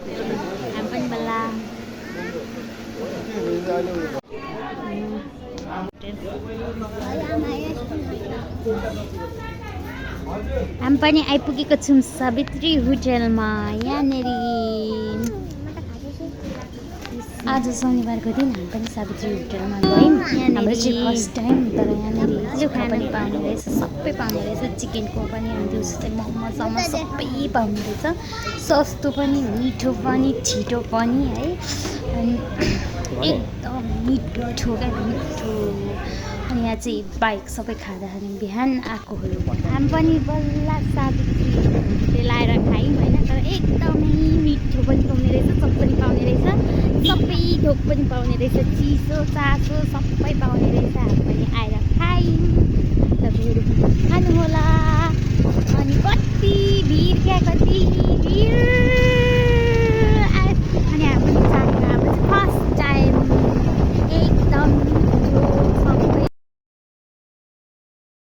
हामी पनि बल्ल हामी पनि आइपुगेको छौँ सावित्री होटलमा। यहाँनिर आज शनिबारको दिन हामी पनि सावित्री होटलमा गयौँ। हाम्रो चाहिँ फर्स्ट टाइम, तर यहाँनिर पनि पाउने रहेछ, सबै पाउने रहेछ। चिकनको पनि दिउँसो चाहिँ मोमोसम्म सबै पाउने रहेछ। सस्तो पनि, मिठो पनि, छिटो पनि है। अनि एकदम मिठो क्या मिठो। अनि यहाँ चाहिँ बाइक सबै खाँदाखेरि बिहान आएको हो। हामी पनि बल्ल सावित्री होटल आएर खायौँ होइन। तर एकदमै मिठो पनि पाउने रहेछ, सब पनि पाउने रहेछ, सबै थोक पनि पाउने रहेछ, चिसो चासो सबै पाउने रहेछ। हामी पनि आएर खायौँ, तपाईँहरू पनि खानु होला। अनि कति भिड क्या, कति भिड।